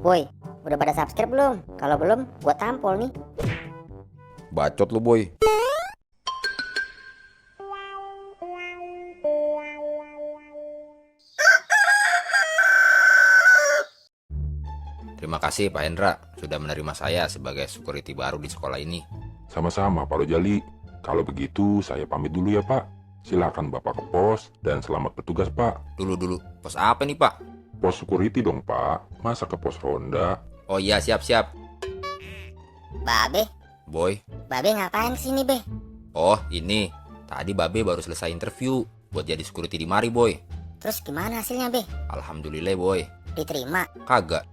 Boy, udah pada subscribe belum? Kalau belum, gua tampol nih. Bacot lu, Boy. Terima kasih Pak Hendra sudah menerima saya sebagai security baru di sekolah ini. Sama-sama Pak Rojali. Kalau begitu saya pamit dulu ya Pak. Silakan Bapak ke pos dan selamat bertugas Pak. Dulu, pos apa nih Pak? Pos security dong Pak. Masa ke pos ronda? Oh iya, siap-siap. Babe, Boy. Babe ngapain kesini, Be? Oh ini, tadi Babe baru selesai interview buat jadi security di mari, Boy. Terus gimana hasilnya, Be? Alhamdulillah, Boy. Diterima? Kagak.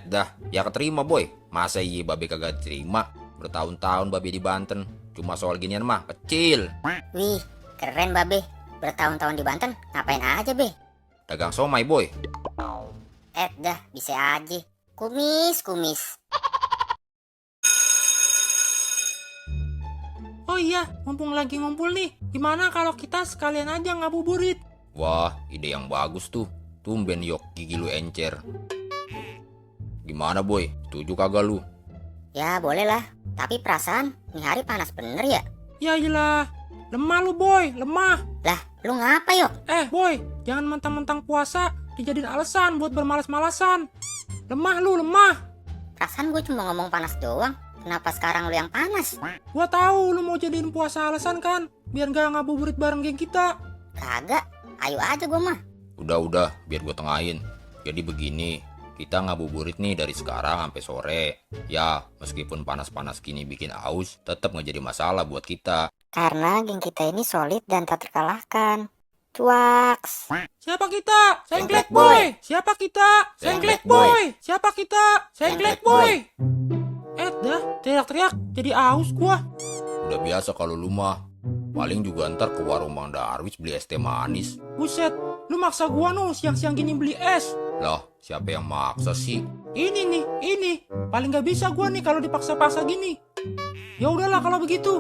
Dah, ya keterima, Boy. Masa iya Babe kagak terima? Bertahun-tahun Babe di Banten. Cuma soal ginian mah kecil. Wih, keren, Babe. Bertahun-tahun di Banten, ngapain aja, Be? Dagang somai, Boy. Dah, bisa aja. Kumis. Oh iya, mumpung lagi ngumpul nih, gimana kalau kita sekalian aja ngabuburit? Wah, ide yang bagus tuh. Tumben yok, gigi lu encer. Gimana, Boy? Setuju kagak lu? Ya, boleh lah. Tapi perasaan, nih hari panas bener ya? Ya iyalah, lemah lu boy, lemah. Lah, lu ngapa, Yok? Boy, jangan mentang-mentang puasa dijadiin alasan buat bermalas-malasan. Lemah lu, lemah. Perasaan gue cuma ngomong panas doang. Kenapa sekarang lu yang panas? Gua tahu lu mau jadiin puasa alasan kan, biar gak ngabuburit bareng geng kita. Kagak, ayo aja gue mah. Udah, biar gue tengahin. Jadi begini, kita ngabuburit nih dari sekarang sampai sore. Ya, meskipun panas-panas gini bikin aus, tetap nggak jadi masalah buat kita. Karena geng kita ini solid dan tak terkalahkan. Cuaks. Siapa kita? Sengklek Sengklek boy. boy. Siapa kita? Sengklek Sengklek boy. Siapa kita? Sengklek Sengklek boy. boy. Dah, teriak-teriak jadi aus gua. Udah biasa kalau lu mah. Paling juga ntar ke warung Bang Darwis beli es teh manis. Buset, lu maksa gua nu siang-siang gini beli es. Lah, siapa yang maksa sih? Ini. Paling gak bisa gua nih kalau dipaksa-paksa gini. Ya udahlah kalau begitu.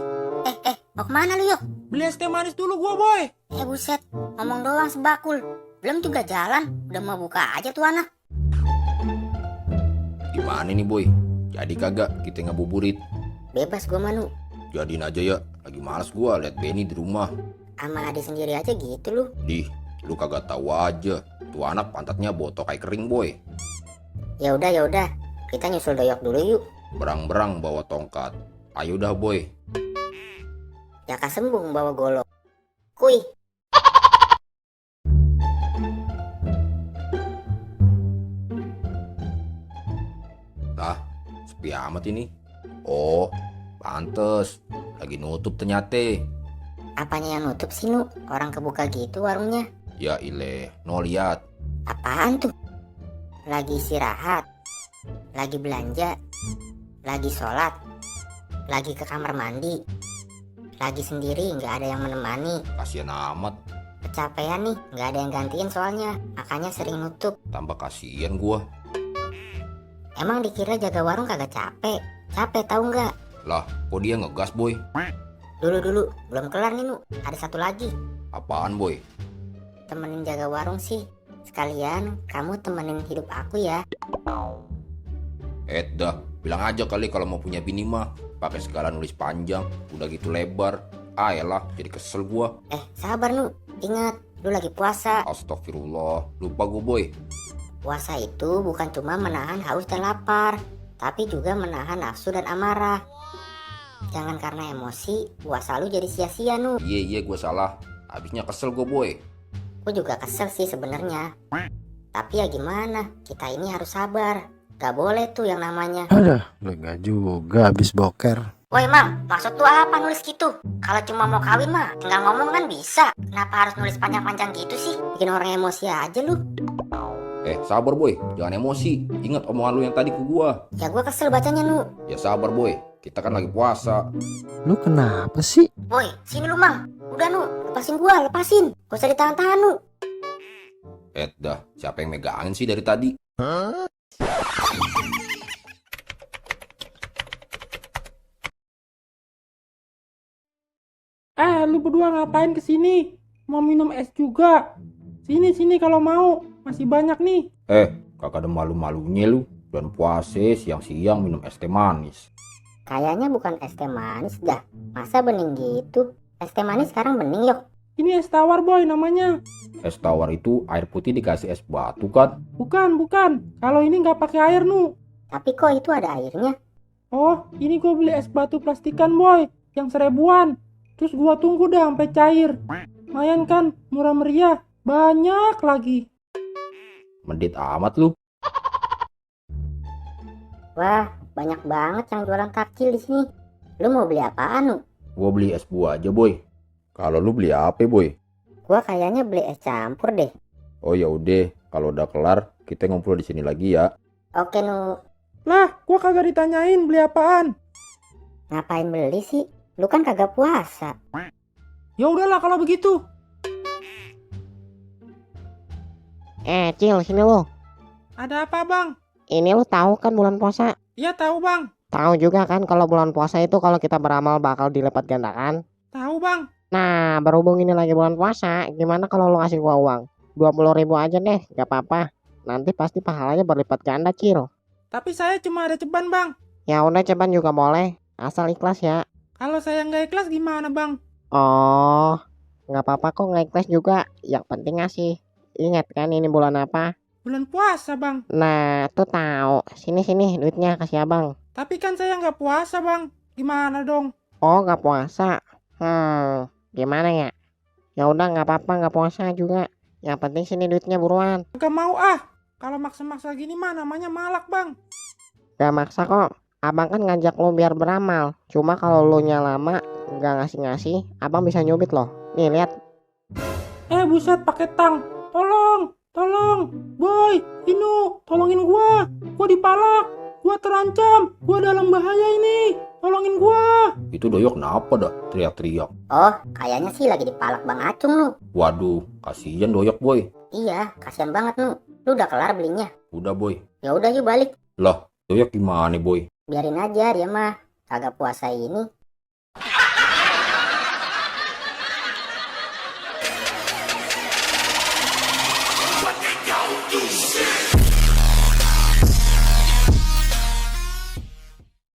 Mau kemana lu, Yok? Beli es teh manis dulu gua, boy. Buset, ngomong doang sebakul. Belum juga jalan, udah mau buka aja tuh anak. Gimana nih, Boy? Jadi kagak kita ngabuburit? Bebas gue Manu. Jadiin aja ya. Lagi males gua liat Benny di rumah. Sama adik sendiri aja gitu lu. Dih, lu kagak tahu aja. Tuh anak pantatnya botok kayak kering, Boy. Ya udah. Kita nyusul doyok dulu yuk. Berang-berang bawa tongkat. Ayo dah, Boy. Jaka sembung bawa golok. Kuy. Lah, sepi amat ini. Oh, pantes. Lagi nutup ternyata. Apanya yang nutup sih, Nu? Orang kebuka gitu warungnya. Ya ile, no liat. Apaan tuh? Lagi istirahat. Lagi belanja. Lagi sholat. Lagi ke kamar mandi. Lagi sendiri, nggak ada yang menemani. Kasian amat. Kecapean nih, nggak ada yang gantiin soalnya. Makanya sering nutup. Tambah kasihan gua. Emang dikira jaga warung kagak capek? Capek tahu nggak? Lah, kok dia ngegas, Boy? Dulu, belum kelar nih, Nu. Ada satu lagi. Apaan, Boy? Temenin jaga warung sih. Sekalian kamu temenin hidup aku ya. Dah, bilang aja kali kalau mau punya bini mah. Pakai segala nulis panjang, udah gitu lebar. Ayolah, jadi kesel gua. Sabar, Nu. Ingat, lu lagi puasa. Astagfirullah, lupa gua, Boy. Puasa itu bukan cuma menahan haus dan lapar, tapi juga menahan nafsu dan amarah. Jangan karena emosi, puasa lu jadi sia-sia, Nu. Iya, gua salah. Habisnya kesel gua, Boy. Gue juga kesel sih sebenarnya. Tapi ya gimana, kita ini harus sabar. Gak boleh tuh yang namanya. Aduh, enggak juga habis boker. Woi Mam, maksud tuh apa nulis gitu? Kalau cuma mau kawin mah, tinggal ngomong kan bisa. Kenapa harus nulis panjang-panjang gitu sih? Bikin orang emosi aja lu. Sabar, Boy. Jangan emosi. Ingat omongan lu yang tadi ke gua. Ya gue kesel bacanya, Nu. Ya sabar, Boy. Kita kan lagi puasa. Lu kenapa sih? Woi, sini lu Mam. Udah, Nu, lepasin gua, lepasin. Gak usah ditahan-tahan, Nu. Dah, siapa yang megangin sih dari tadi? Lu berdua ngapain kesini? Mau minum es juga? Sini kalau mau, masih banyak nih. Kagak ada malu-malunya lu. Dan puasa siang-siang minum es teh manis. Kayaknya bukan es teh manis dah. Masa bening gitu? Es teh manis sekarang bening yok. Ini es tawar boy namanya. Es tawar itu air putih dikasih es batu kan? Bukan. Kalau ini nggak pakai air nu. Tapi kok itu ada airnya? Oh, ini gue beli es batu plastikan boy, yang 1000-an. Terus gua tunggu dah sampai cair. Lumayan kan, murah meriah, banyak lagi. Medit amat lu. Wah, banyak banget yang jualan takjil di sini. Lu mau beli apaan nu? Gua beli es buah aja boy. Kalau lu beli apa boy? Gua kayaknya beli es campur deh. Oh ya udah, kalau udah kelar kita ngumpul di sini lagi ya. Oke nu, Lah, gua kagak ditanyain beli apaan. ngapain beli sih? Lu kan kagak puasa. Ya udahlah kalau begitu. Cil, sini lu. Ada apa bang? Ini lu tahu kan bulan puasa? Iya tahu bang. Tahu juga kan kalau bulan puasa itu kalau kita beramal bakal dilipat gandakan? Tahu bang. Nah, berhubung ini lagi bulan puasa, gimana kalau lu ngasih gua uang? 20.000 aja deh, gak apa-apa. Nanti pasti pahalanya berlipat ganda, Cil. Tapi saya cuma ada ceban bang. Ya udah, ceban juga boleh, asal ikhlas ya. Kalau saya nggak ikhlas gimana bang? Oh, nggak apa-apa kok nggak ikhlas juga. Yang penting ngasih. Ingat kan ini bulan apa? Bulan puasa bang. Nah, tuh tahu. Sini duitnya kasih abang. Tapi kan saya nggak puasa bang. Gimana dong? Oh, nggak puasa. Gimana ya? Ya udah nggak apa-apa nggak puasa juga. Yang penting sini duitnya buruan. Gak mau ah. Kalau maksa-maksa gini mah namanya malak bang. Gak maksa kok. Abang kan ngajak lo biar beramal. Cuma kalau lo nya lama nggak ngasih-ngasih, abang bisa nyubit loh. Nih lihat. Buset pakai tang. Tolong. Boy, Inu, tolongin gua. Gua dipalak. Gua terancam. Gua dalam bahaya ini. Tolongin gua. Itu doyok kenapa dah teriak-teriak? Oh, kayaknya sih lagi dipalak Bang Acung nu. Waduh, kasihan doyok boy. Iya, kasihan banget nu. Lu udah kelar belinya? Udah boy. Ya udah yuk balik. Lah, doyok gimana boy? Biarin aja dia mah. Kagak puasa ini